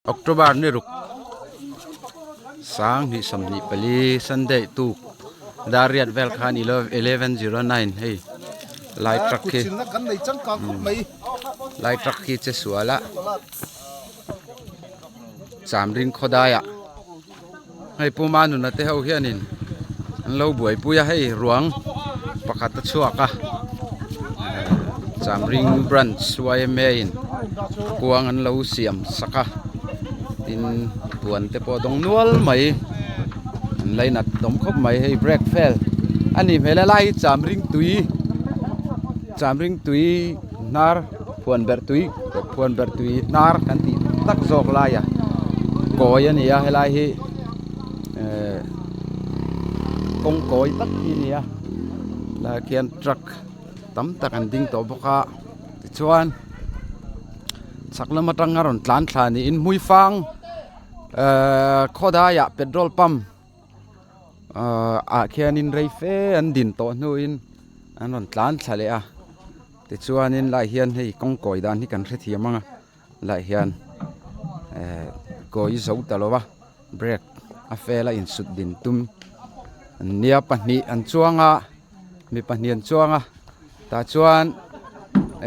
October ni ruk 2024 Sunday tuk dar riat vel khan 11:09 hei lai truck hi lai truck hi che sual a chamring khawdai ah hei puma nuna te ho hianin an lo buaipui a hei ruang pakhat a chhuak a chamring branch yma in kuang an lo siam sak a tin puan te pawh a dawng nual mai an lainat awm khawp mai hei break fail a nih hmel a lai hi chamring tui chamring tui hnar phuan berh tui phuan berh tui hnar kan tih tak zawk laia kawi a ni a helai hi ehh kawng kawi tak hi a ni a helaiah khian truck tam tak an ding tawh bawk a tichuan chhak lam atanga rawn tlan thla niin hmuifang ehh khawdaiah petrol pump ahh ah khianin rei fe an din tawh hnuin an rawn tlan thla leh a tichuanin lai hian hei kawng kawi dan hi kan hrethiam ang a lai hian ehh kawi zo ta lo va brake a fel a insut din tum an nia pahnih an chuang a mi pahnih an chuang a tah chuan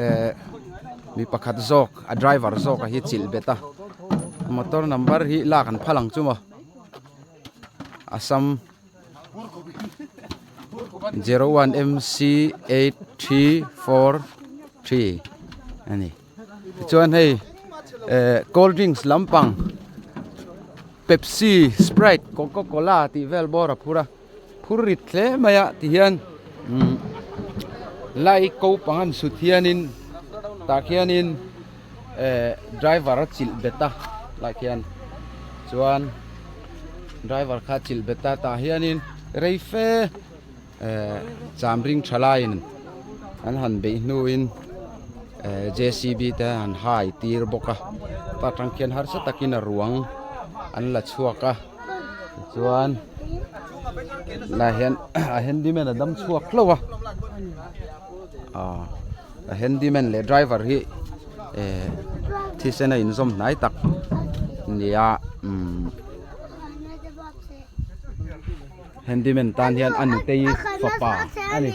ehh mi pakhat zawk a driver zawk a hi chilh bet a motor number hi lak an phal ang chu maw. Assam 01 MC 8343 a ni tichuan hei eh cold drinks lampang pepsi sprite coca cola tih vel bawr a phur a phur rit hle mai a tihian umm lai ko pang an sut hianin tah khianin eh driver a chilh bet a lai khian chuan driver kha chilh bet a tah hianin rei fe eh cham ring tha laiin an han beih hnuin eh J C B te an hai tir bawk a ta tang khian harsa takin a ruang an la chhuak a tichuan lai hian a handyman a dam chhuak hlauh a ah a handyman leh driver hi eh thisen a inzawm hnai tak nia umm handyman tan hian a nutei fapa a ni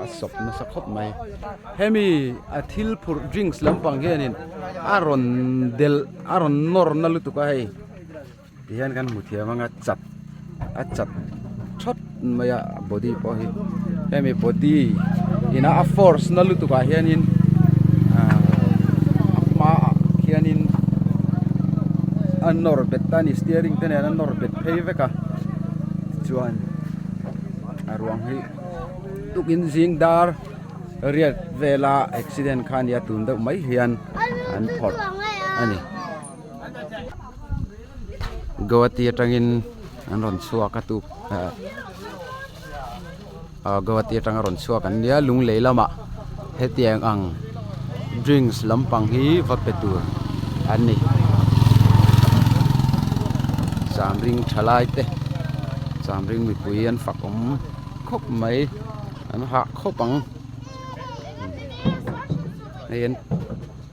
a sawp nasa khawp mai hemi a thil phurh drinks lampang hianin a rawn delh a rawn nawr na lutuk a hei. Tihian kan hmu thiam anga chat a chat thawt mai a body pawh hi hemi body ina a force na lutuk ah hianin ah a hmaah khianin a nawr bet ta a ni steering te nen a nawr bet phei vek a tichuan a ruang hi tukin zing dar riat vela accident kha a nia tun deuh mai hian an phawrh a ni. Guwahati atangin an rawn chhuak a tuk ah ah Guwahati atanga rawn chhuak an nia lunglei lamah hetiang ang drinks lampang hi va pe tur an ni chamring thalai te chamring mipui an fak awm khawp mai an hah khawp ang hei an.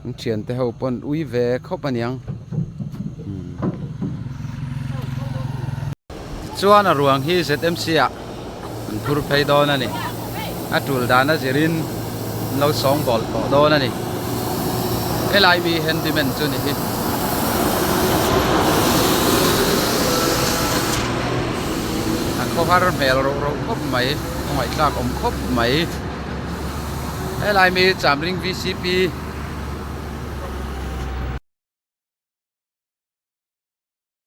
An thiante ho pawn ui ve khawp a niang tichuan a ruang hi ZMC ah an phur phei dawn a ni a tul dan a zirin an lo sawng bawl tawh dawn a ni helai mi handyman chu ni hi. A khawhar hmel roh roh khawp mai a ngaihthlak awm khawp mai helai mi chamring VCP.